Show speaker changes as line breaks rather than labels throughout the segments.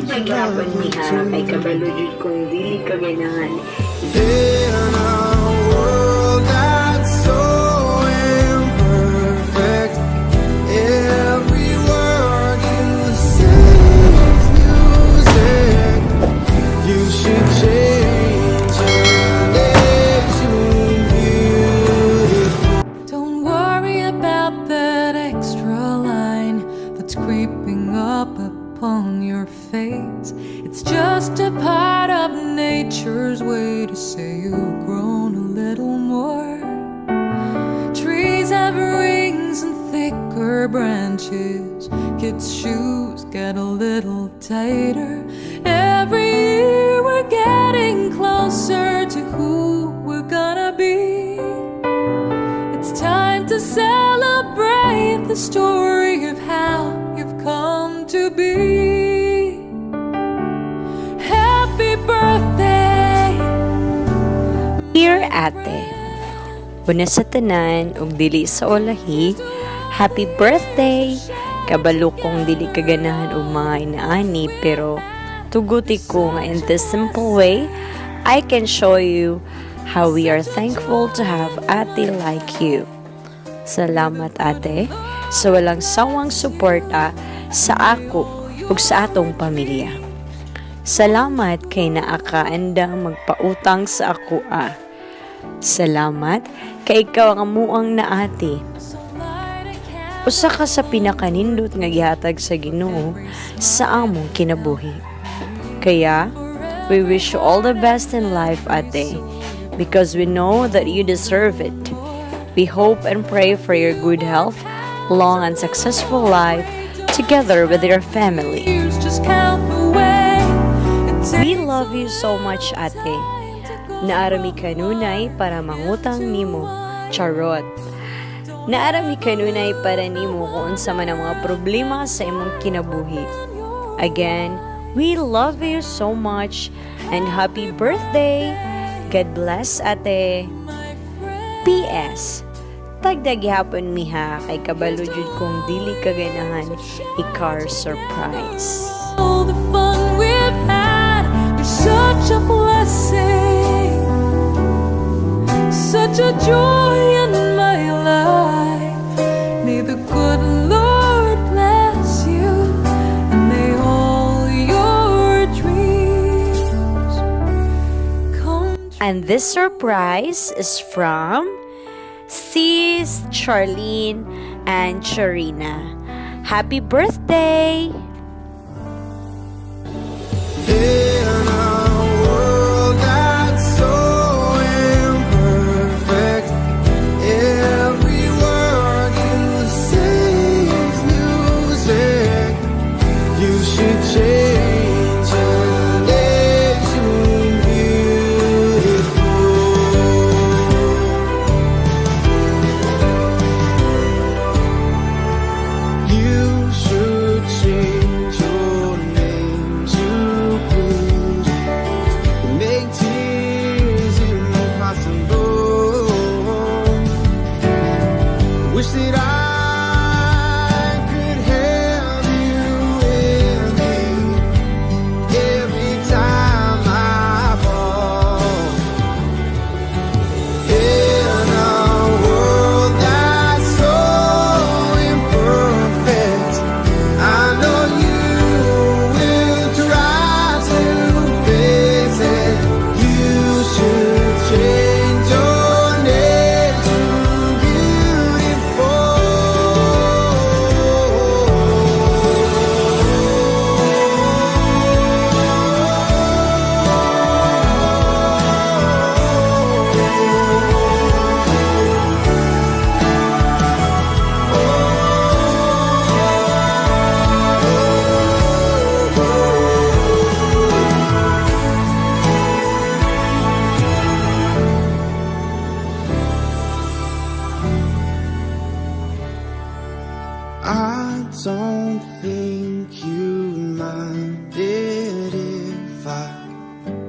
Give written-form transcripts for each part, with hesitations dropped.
Tagdag gihapon miha kay kabalo jud kong dili ka ganahan.
In a world that's so imperfect, every word you say is music. You should change your name to beautiful.
Don't worry about that extra line that's creeping up upon your face. It's just a part of nature's way to say you've grown a little more. Trees have rings and thicker branches. Kids' shoes get a little tighter. Every year we're getting closer to who we're gonna be. It's time to celebrate the story of how you've come to be. Happy birthday!
Dear Ate, una sa tanan ug dili sa ulahi, happy birthday! Kabalo kong dili ka ganahan og mga inaani, pero tuguti ko nga in this simple way, I can show you how we are thankful to have ate like you. Salamat, ate, sa walang sawang suporta sa ako ug sa atong pamilya. Salamat kay naa ka andam magpautang sa ako ah. Salamat kay ikaw ang amuang naati. Usa ka sa pinakanindot nga gihatag sa Ginoo sa among kinabuhi. Kaya, we wish you all the best in life, ate, because we know that you deserve it. We hope and pray for your good health, long and successful life together with your family.
Years just count the way it
We
takes
love you so much, ate. Naa ra mi kanunay para mangutang nimo. Charot. Naa ra mi kanunay para nimo kung unsa man ang mga problema sa imong kinabuhi. Again, we love you so much and happy birthday! God bless, ate. P.S. Tagda gihapon miha kay kabalo jud kong dili ka ganahan i-car surprise.
All the fun we've had. You're such a blessing, such a joy in my life. May the good Lord bless you, and may all your dreams come true.
And this surprise is from Sis Charlene and Charina. Happy birthday!
In a world that's so imperfect, every word you say is music. You should change your name to beautiful. You should change your name to please. Make tears impossible. Wish that I could have you with me every time I fall. In a world that's so imperfect, I know you will try to fix it. You should change your name to beautiful. I don't think you'd mind it if I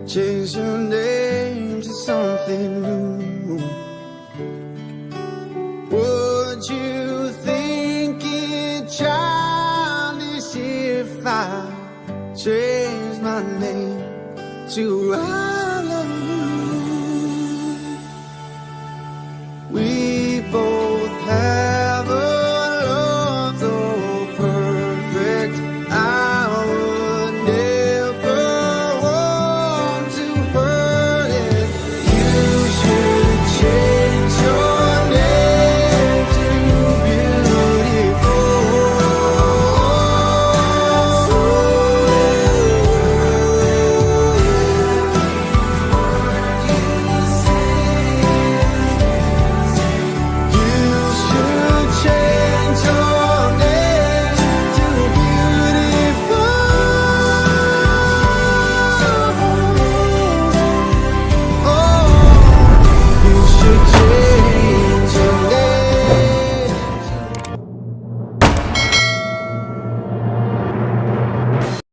change your name to something new. Would you think it childish if I Change my name to "I love you."